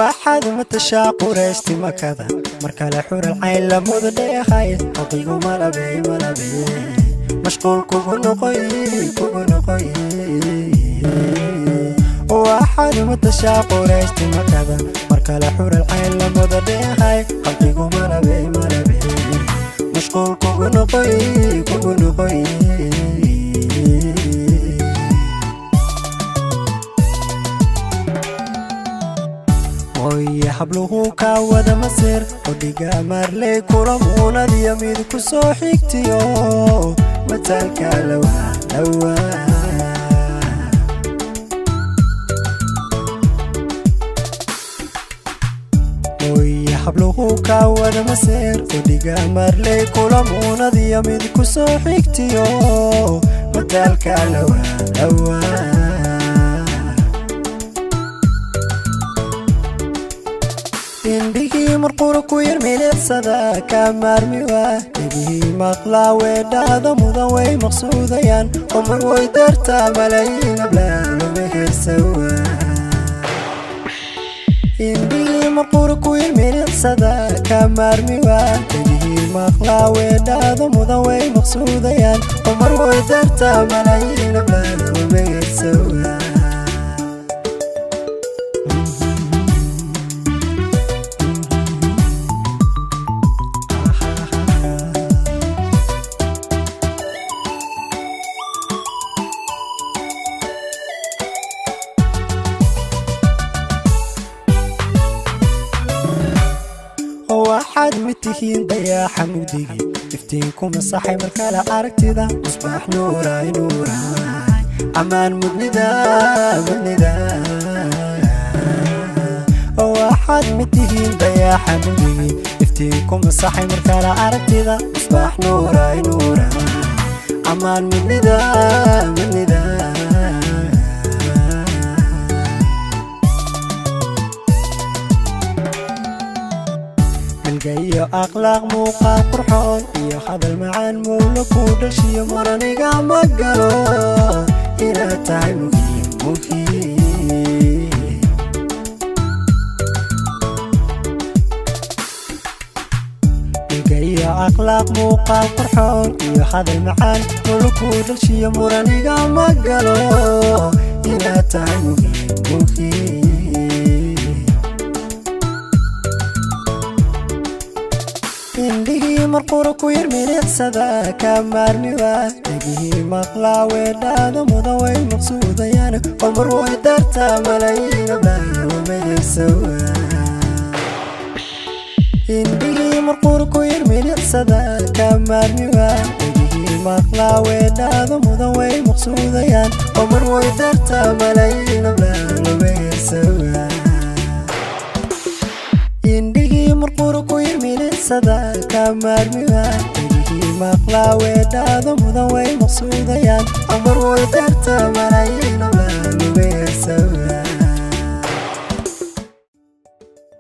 Waxaad matashaa Qurayshti Makada, mar kale xural cayn lamuda dheehay. Qalbigu malabey malabey, mashquul kugu noqoy kugu noqoy. Waxaad matashaa Qurayshti Makada, mar kale xural cayn lamuda dheehay. Qalbigu malabey malabey, mashquul kugu noqoy kugu noqoy. Hooye habluhu kaa wada masir, odhiga marley kula muunadiyo mid ku soo xigtiyo mataalka lawa lawa. Hooye habluhu kaa wada masir, odhiga marley kula muunadiyo mid ku soo xigtiyo mataalka lawa lawa. Indhihii marqura ku yar milicsada ka maarmi waa, dhegihii maqlaa weedhaada mudan way maqsuudayaan. Umar way dartaa malayiin ablaalo heesawa. Indhihii marqura ku yar milicsada ka maarmi waa, dhegihii maqlaa weedhaada mudan way maqsuudayaan. Umar way dartaa malayiin ablaalo heesawa. Waxaad mid tihiin dayaaxa mugdigii, iftiinku masaxay markale aragtida. Musbaax nuuraay nuuraay, ammaan mudnida mudnida. Waxaad mid tihiin dayaaxa mugdigii, iftiinku masaxay markale aragtida. Musbaax nuuraay nuuraay, ammaan mudnida mudnida. Milga iyo akhlaaq, muuqaal qurxoon iyo hadal macaan, mowla ku dhashiyo muraniga ma galo inaad tahay muhiim muhiim. Milga iyo akhlaaq, muuqaal qurxoon iyo hadal macaan, mowla ku dhashiyo muraniga ma galo inaad tahay muhiim muhiim. Indhihii marqura ku yar milicsada ka maarmi waa, dhegihii maqlaa weedhaada mudan way maqsuudayaan. Qomar way dartaa malayiin ablaalomaysawa. Indhihii marqura ku yar milicsada ka maarmi waa, dhegihii maqlaa weedhaada mudan way maqsuudayaan. Qomar way dartaa malayiin ablaalomaysawa. Indhihii marqura ku yar milicsada ka maarmi waa, dhegihii maqlaa weedhaada mudan way maqsuudayaan. Amar way dartaa malayiin ablaalomaysawa.